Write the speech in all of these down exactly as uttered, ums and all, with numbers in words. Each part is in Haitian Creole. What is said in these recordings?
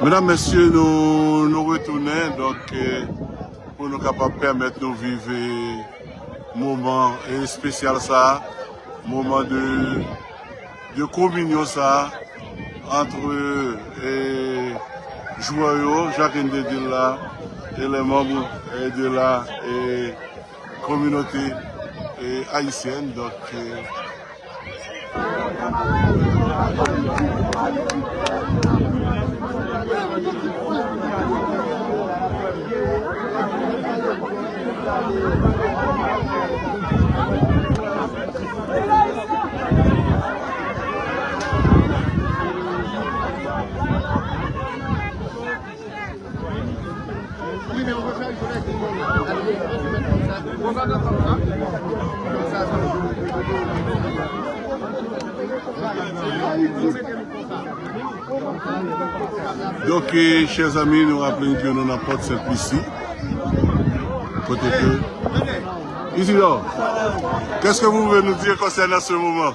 Medam, mesye, nou, nou retounen, donk, eh, pou nou kapab pèmèt nou viv, eh, moman, eh, espesyal sa a, moman de, de kominyon sa a, ant, eh, jwè yo, jan ke n te di l la, e lè manm, eh, de la, eh, kominote, eh, ayisyèn. Donk, eh, Donk, eh, chè zanmi, nou raple n ke nou nan Pòt Sent Lisi. Kote ke Isidore, qu'est-ce que vous pouvez nous dire concernant ce moment?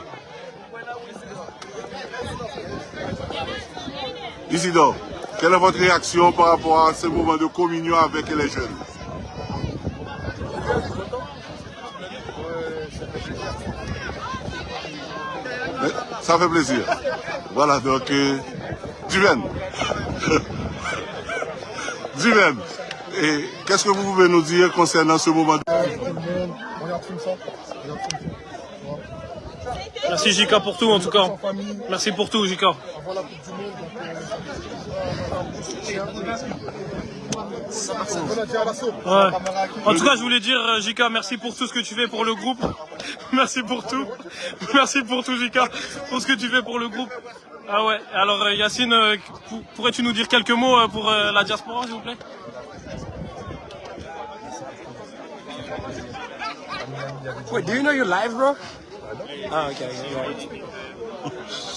Isidore, quelle est votre réaction par rapport à ce moment de communion avec les jeunes? Ça fait plaisir. Voilà, donc, euh, Duven. Duven, et qu'est-ce que vous pouvez nous dire concernant ce moment? Merci J K pour tout en tout cas. Merci pour tout J K. Ouais. En tout cas, je voulais dire, euh, J K, merci pour tout ce que tu fais pour le groupe. Merci pour tout. Merci pour tout, J K, pour ce que tu fais pour le groupe. Ah ouais. Alors, euh, Yacine, euh, pou- pourrais-tu nous dire quelques mots, euh, pour, euh, la diaspora, s'il vous plaît? Wait, do you know you're live, bro? Ah, okay, okay, right.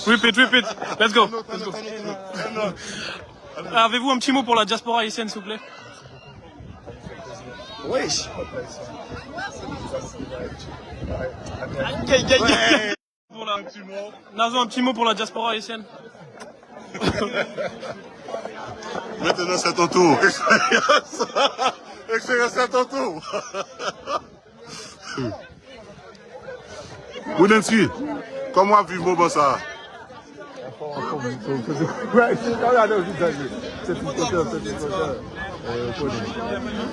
Repeat, repeat. Let's go. Let's go. Avez-vous un petit mot pour la diaspora haïtienne, s'il vous plaît? Wesh. Pour la- Nazo, un petit mot pour la diaspora haïtienne. Maintenant, c'est ton tour. Expérience. Expérience, c'est ton tour. Woodenski, kòman w ap viv moman sa a? Se ti kontan, se ti kontan. Eh, ou konnen.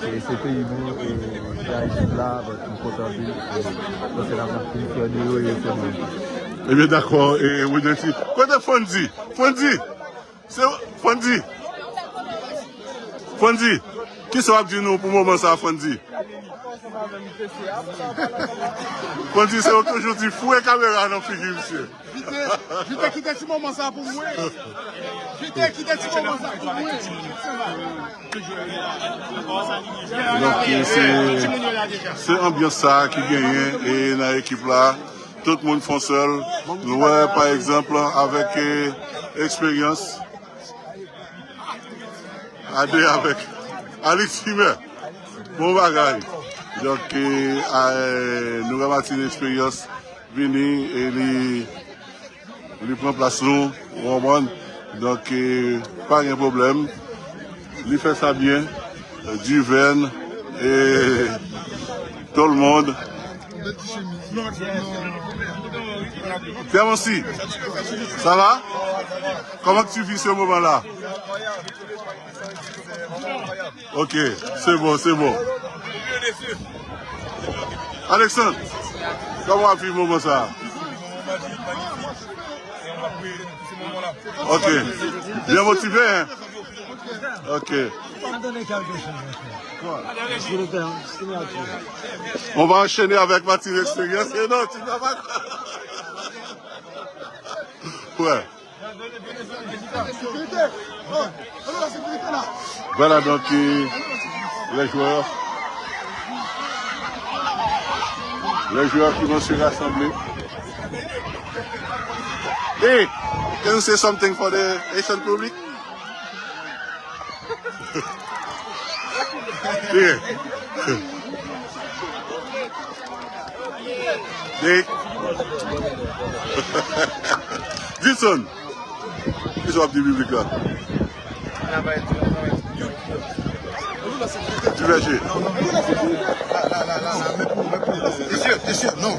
Se, se peyi nou, eh, Ayiti la, but m kontan anpil. Eh, paske n ap pi fyè de yo, e se nou. Ebyen, dakò, eh, Woodenski. Kote Fondy? Fondy! Se Fondy. Fondy, kisa w ap di nou pou moman sa a, Fondy? Fondy, se yo toujou di, foure kamera nan figi misye. Jite, jite kite ti moman sa pou mwen. Jite kite ti moman sa pou mwen. Donk, se, se anbyans sa a ki genyen e nan ekip la. Tout moun fon sèl. Nou wè, pa egzanp, avèk, eh, Eksperyans. A de avèk Alix Fimer. Bon bagay. Donk, eh, a, eh, nou wè Martin Eksperyans vini e li, li pran plas nou, ou konprann? Donk, eh, pa gen pwoblèm. Li fè sa byen. Duven, eh, tout le monde. Clémency, ça va? Comment tu vis ce moment-là? Ok, c'est bon, c'est bon. Alexandre, kòman w ap viv moman sa a? Ok. Byen motive, hein? Ok. On va enchaîner avec Martin Experience. Et non, tu ne vas pas. Ouais. Voilà donc, euh, les joueurs. Les joueurs qui vont se rassembler. Hey, can you say something for the Haitian public? Yeah. Hey. Dison, kisa w ap di piblik la? Ti Vèje. Mesye, mesye, non.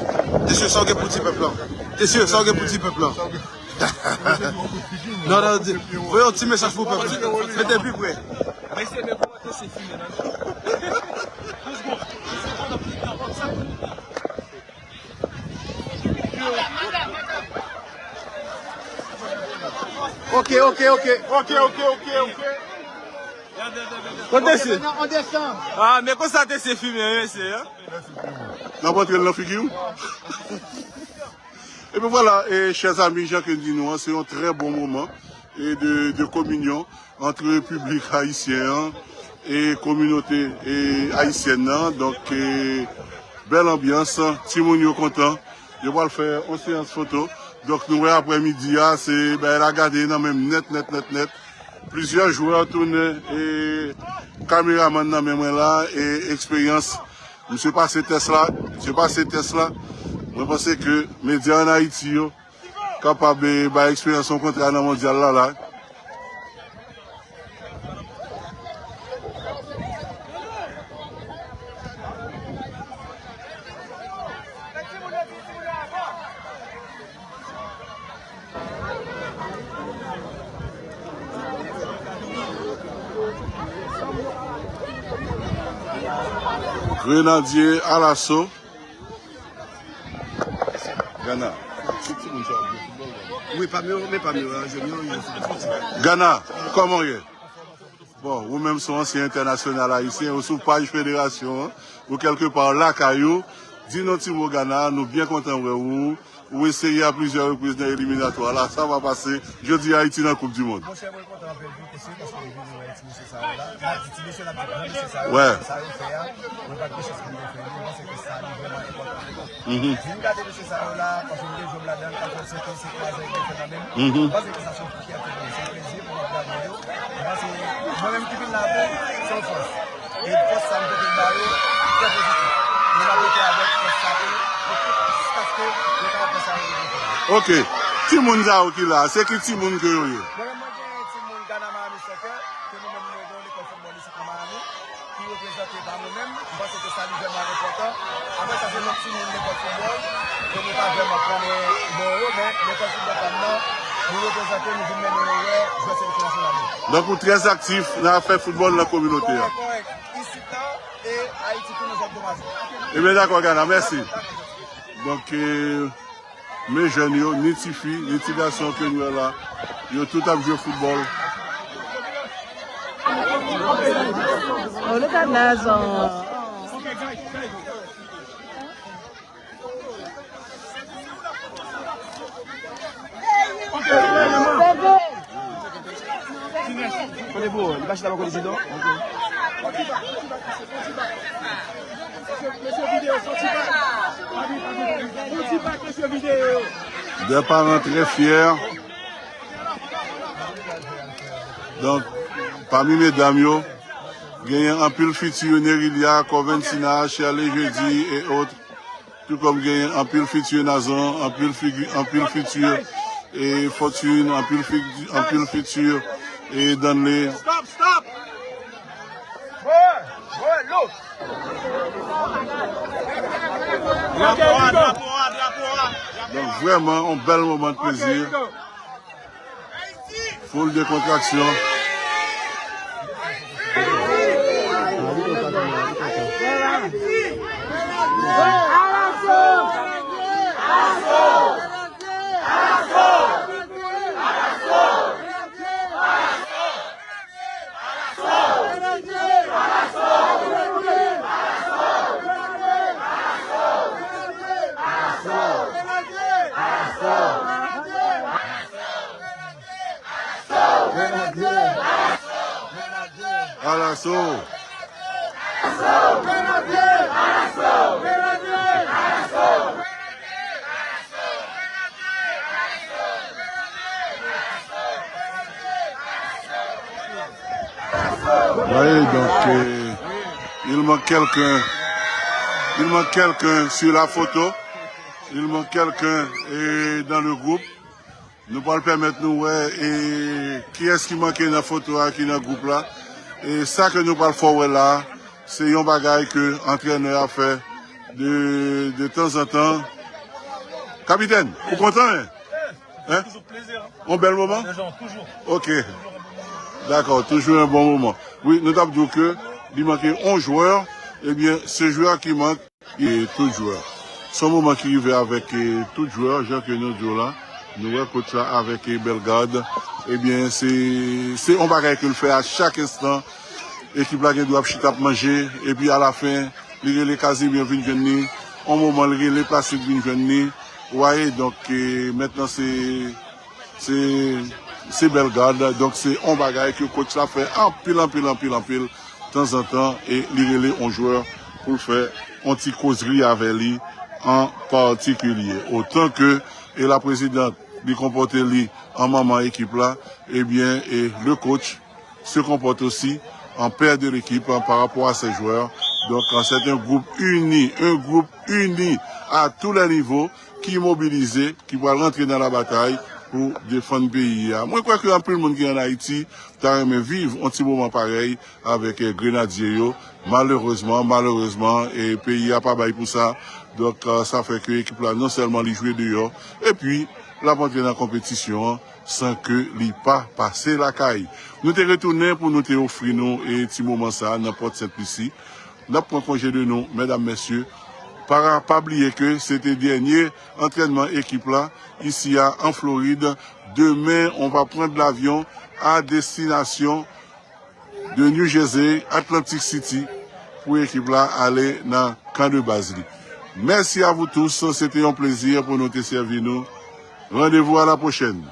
Mesye, sa w gen pou di pèp la? Mesye, sa w gen pou di pèp la? Non, non, di, voye yon ti mesaj pou pèp la. Mete pi pre. Ok, ok, ok. Ok, ok, ok, ok. Kote se? Ah, men konsa te se fimen, mesye, hein? N ap antre l nan figi w. Epi vwala, e, chè zami, jan ke n di nou an, se yon trè bon moman e de, de kominyon ant piblik ayisyen an e kominote e ayisyèn nan. Donk, e, bèl anbyans, timoun yo kontan, yo pral fè yon seyans foto. Donk, nou wè aprèmidi a, se bagay la gade nan menm nèt, nèt, nèt, nèt. Plizyè jwè tounen e kameramann nan men mwen la e eksperyans. Misye pase tès la, misye pase tès la. Mwen panse ke medya ann Ayiti yo kapab, eh, bay eksperyans yon kontra nan mondyal la, la. Grenadye Alaso. Gana. Wi, pami yo, men pami yo, jèn yo, yo fè fòs. Gana, kòman w ye? Bon, ou menm se yon ansyen entènasyonal ayisyen, ou sou paj federasyon an, ou kèlkepa lakay ou. Di nou ti mo Gana, nou byen kontan wè ou. Ou eseye a plizyè repriz nan eliminatwa la, sa pa pase. Jodi a Ayiti nan Koup di Mond. Monchè, mwen kontan anpil tou, mesye, paske m vini wè ti mesye sa yo la. M ap di ti mesye, n ap di gran mesye sa yo, wè, sa yo fè a. Mwen pa t gen chans pou m te fè li, mwen panse ke sa li vrèman enpòtan. Mhm. Vin gade mesye sa yo la, paske m te jwe m ladan l, katòz sèt an, se twa zan yo fè kanmenm. Mhm. Mwen panse ke sa se yon fyète pou mwen, se yon plezi pou m ap gade yo. Mwen panse, mwen menm ki vin la tou, se yon fòs. E fòs sa m pote ba yo, trè pozitif. Nou va rete avèk fòs sa tou, jiskaske yo kapab fè sa yo vle fè. Ok. Timoun sa yo ki la, se ki timoun ke yo ye? Bon, mwen gen timoun Ghana Miami Soccer, ke nou menm nou gen yon lekòl foutbòl isit nan Miami, ki reprezante pa nou menm. M panse ke sa li vrèman enpòtan. Apre sa, se lòt timoun lekòl foutbòl, ke nou pa vrèman konnen non yo, men lekòl foutbòl pa m nan, nou reprezante, nou vin mennen yon wè jwè seleksyon nasyonal nou. Donk, ou trè aktif nan afè foutbòl nan kominote a. Kòrèk, kòrèk. Isit la, e Ayiti tou, nou zòn domaj. Ebyen, dakò, Gana, mèsi. Donk, eh, men jèn yo, ni tifi, ni ti gason ke n wè la, yo tout ap jwe foutbòl. Oh, look at Nazon. Kote pou ou? Li pa chita bò kote Sidon? Ok. Des parents très fiers. Donk, pami medam yo, genyen anpil fiti, Nerilia, Corventina, Shirley Jeudi et autres. Tou kòm genyen anpil fiti Nazon, anpil figi, anpil fiti, eh, Fortune, anpil figi, anpil fiti, eh, Danley. Stop, stop! Boy, boy, look! Drapo a, drapo a, drapo a. Donk, vrèman, yon bèl moman de plezi. Foul de kontraksyon. Alaso! Voyez, donc, euh, il manque quelqu'un. Il manque quelqu'un sur la photo. Il manque quelqu'un, eh, dans le groupe. Nou pral pèmèt nou wè, eh, kiyès ki manke nan foto a ki nan gwoup la. E sa ke nou pral fè wè la, se yon bagay ke antrènè a fè de, de tanzantan. Kapitèn, ou kontan, hein? Hein? Yon bèl moman? Ok. Dakò, toujou yon bon moman. Wi, nou t ap di w ke li manke yon jwè. Ebyen, se jwè ki mank. E tout jwè. Se yon moman ki rive avèk, eh, tout jwè, jan ke nou di w la. Nou wè coach la avèk, eh, Bellegarde. Ebyen, se, se yon bagay ke l fè a chak enstan. Ekip la gen dwa ap chita ap manje. Epi alafen, li rele Casimir vin jwenn li. Yon moman, li rele Placide vin jwenn li. Ou wè, donk, eh, mentnan se Se, se Bellegarde. Donk, se yon bagay ke coach la fè anpil, anpil, anpil, anpil, tanzantan, e li rele yon jwè pou l fè yon ti kozri avè li an patikilye. Otan ke, e la prezidant, li konpòte li an manman ekip la, ebyen, e le coach se konpòte osi an pè de lekip, hein, pa rapò a se jwè. Donk, se yon gwoup ini, yon gwoup ini a tou lè nivo ki mobilize, ki pral rantre nan labatay pou defann peyi a. Mwen kwè ke anpil moun ki ann Ayiti ta renmen viv yon ti moman parèy avèk, eh, Grenadye yo. Malerezman, malerezman, eh, peyi a pa bay pou sa. Donk, eh, sa fè ke ekip la non sèlman li jwe deyò, epi l ap antre nan konpetisyon an san ke li pa pase lakay. Nou te retounen pou nou te ofri nou, eh, ti moman sa a nan Pòt Sent Lisi. N ap pran konje de nou, medam, mesye. Pa, pa bliye ke se te dènye antrènman ekip la isi a an Florid. Demen, on va prendre l'avion à destination de New Jersey, Atlantic City, pou ekip la ale nan kan de baz li. Merci à vous tous, se te yon plezi pou nou te sèvi nou. Rendez-vous à la prochaine.